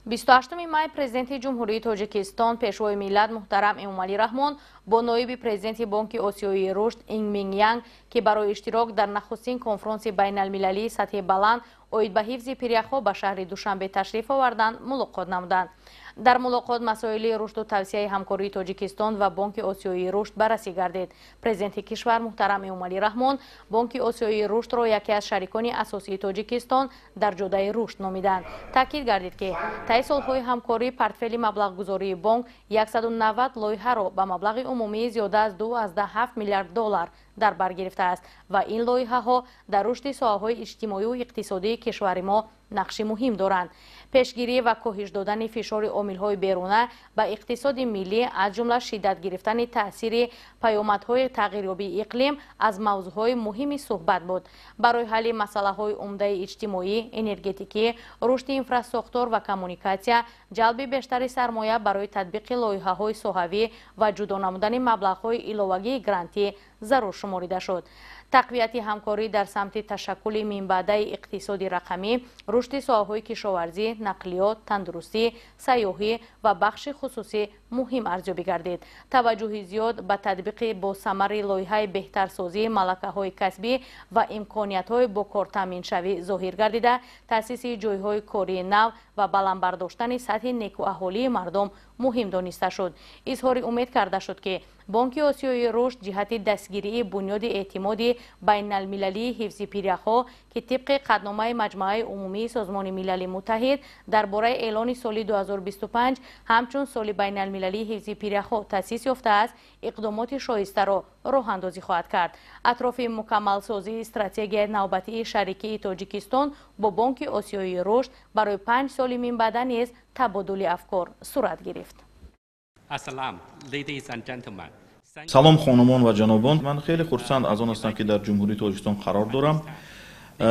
28 май Президенти Ҷумҳурии Тоҷикистон, Пешвои миллат муҳтарам Эмомалӣ Раҳмон бо ноиби президенти Бонки Осиёии Рушд Инг Минг Янг, ки барои иштирок дар нахустин конфронси байналмилалии сатҳи баланд оид ба ҳифзи пиряхҳо ба шаҳри Душанбе ташриф оварданд, мулоқот намуданд. Дар мулоқот масоили рушду тавсияи ҳамкории Тоҷикистон ва Бонки Осиёии Рушд баррасӣ гардид. Президенти кишвар муҳтарам Эмомалӣ Раҳмон Бонки Осиёии Рушдро яке аз шарикони асосии Тоҷикистон дар ҷодаи рушд номиданд. Таъкид гардид, ки таи солҳои ҳамкорӣ портфели маблағгузории бонк 190 лоиҳаро ба маблағи умумии зиёда аз 2,7 миллиард доллар дар бар гирифтааст ва ин лоиҳаҳо дар рушди соҳаҳои иҷтимоию иқтисодии кишвари мо нақши муҳим доранд. Пешгирӣ ва коҳиш додани фишори омилҳои беруна ба иқтисоди миллӣ, аз ҷумла шиддат гирифтани таъсири паёмадҳои тағйирёбии иқлим, аз мавзӯъҳои муҳими суҳбат буд. Барои ҳалли масъалаҳои умдаи иҷтимоӣ, энергетикӣ, рушди инфрасохтор ва коммуникатсия, ҷалби бештари сармоя барои татбиқи лоиҳаҳои соҳавӣ ва ҷудо намудани маблағҳои иловагии грантӣ зарур шуморида шуд. Тақвияти ҳамкорӣ дар самти ташаккули минбаъдаи иқтисоди рақамӣ, рушди соҳаҳои кишоварзӣ, нақлиёт, тандурустӣ, сайёҳӣ ва бахши хусусӣ муҳим арзёбӣ гардид. Таваҷҷӯҳи зиёд ба татбиқи босамари лоиҳаи беҳтарсозии малакаҳои касбӣ ва имкониятҳои бо кортаъминшавӣ зоҳир гардида, таъсиси ҷойҳои кории нав ва баланд бардоштани сатҳи некуаҳолии мардум муҳим дониста шуд. Изҳори умед карда шуд, ки Бонки Осиёии Рушд ҷиҳати дастгирии бунёди эътимоди байналмилалии ҳифзи пиряхҳо, ки тибқи қатъномаи Маҷмааи Умумии Созмони Милали Муттаҳид дар бораи эълони соли 2025 ҳамчун соли байналмилалии ҳифзи пиряхҳо таъсис ёфтааст, иқдомоти шоистаро роҳандозӣ хоҳад кард. Атрофи мукаммалсозии стратегияи навбатии шарикии Тоҷикистон бо Бонки Осиёии Рушд барои 5 соли минбаъда низ табодули афкор сурат гирифт. Салом, хонумон ва ҷанобон! Ман хеле хурсанд аз он ҳастам, ки дар Ҷумҳурии Тоҷикистон қарор дорам.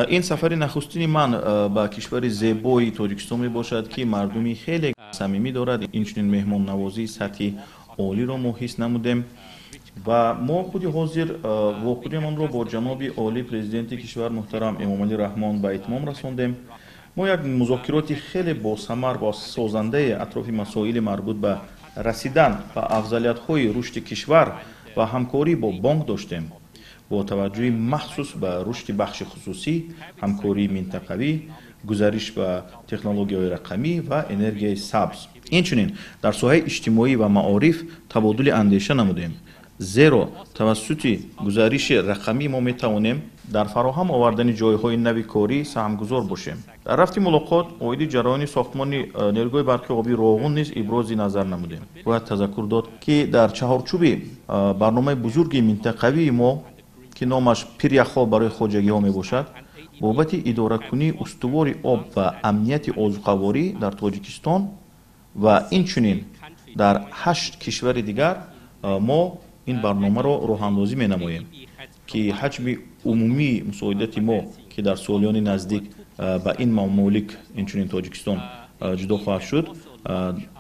Ин сафари нахустини ман ба кишвари зебои Тоҷикистон мебошад, ки мардуми хеле самимӣ дорад. Инчунин меҳмоннавозии сатҳи олиро мо ҳис намудем ва мо худи ҳозир вохӯриамонро бо ҷаноби олӣ, президенти кишвар муҳтарам Эмомалӣ Раҳмон, ба итмом расондем. Мо як музокироти хеле босамар ва созандае атрофи масоили марбут ба расидан ба афзалиятҳои рушди кишвар ва ҳамкорӣ бо бонк доштем, бо таваҷҷӯҳи махсус ба рушди бахши хусусӣ, ҳамкории минтақавӣ, гузариш ба технологияҳои рақамӣ ва энергияи сабз. Инчунин дар соҳаи иҷтимоӣ ва маориф табодули андеша намудем, зеро тавассути гузариши рақамӣ мо метавонем дар фароҳам овардани ҷойҳои нави корӣ саҳмгузор бошем. Дар рафти мулоқот оиди ҷараёни сохтмони нерӯгоҳи барқи обии Роғун низ ибрози назар намудем. Бояд тазаккур дод, ки дар чаҳорчӯби барномаи бузурги минтақавии мо, ки номаш «Пиряхҳо барои хоҷагиҳо» мебошад, бобати идоракунии устувори об ва амнияти озуқаворӣ дар Тоҷикистон ва инчунин дар ҳашт кишвари дигар мо ин барномаро роҳандозӣ менамоем, ки ҳаҷми умумии мусоидати мо, ки дар солиёни наздик ба ин мамолик, инчунин Тоҷикистон, ҷудо хоҳад шуд,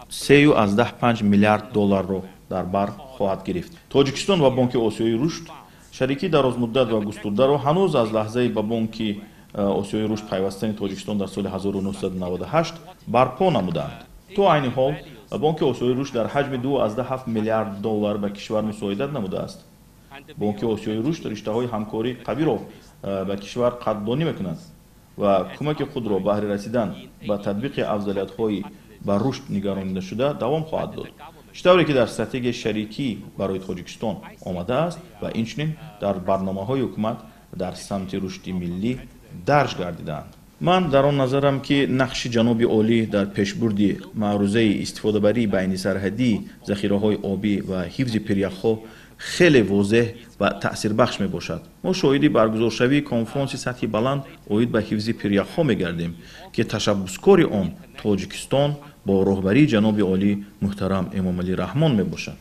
3,5 миллиард долларро дар бар хоҳад гирифт. Тоҷикистон ва Бонки Осиёи Рушд шарикии дарозмуддат ва густурдаро ҳанӯз аз лаҳзаи ба Бонки Осиёи Рушд пайвастани Тоҷикистон дар соли 1998 барпо намуданд. То айни ҳол Бонки Осиёи Рушд дар ҳаҷми 2,7 миллиард доллар ба кишвар мусоидат намудааст. Бонки Осиёи Рушд риштаҳои ҳамкории қавиро ба кишвар қадрдонӣ мекунад ва кӯмаки худро баҳри расидан ба татбиқи афзалиятҳои ба рушд нигаронидашуда давом хоҳад дод, чӣ тавре ки дар стратегияи шарикӣ барои Тоҷикистон омадааст ва инчунин дар барномаҳои ҳукумат дар самти рушди миллӣ дарҷ гардидаанд. Ман дар он назарам, ки нақши ҷаноби олӣ дар пешбурди маърузаи истифодабарии байнисарҳадии захираҳои обӣ ва ҳифзи пиряхҳо хеле возеҳ ва таъсирбахш мебошад. Мо шоҳиди баргузоршавии конфронси сатҳи баланд оид ба ҳифзи пиряхҳо мегардем, ки ташаббускори он Тоҷикистон бо роҳбарии ҷаноби олӣ муҳтарам Эмомалӣ Раҳмон мебошад.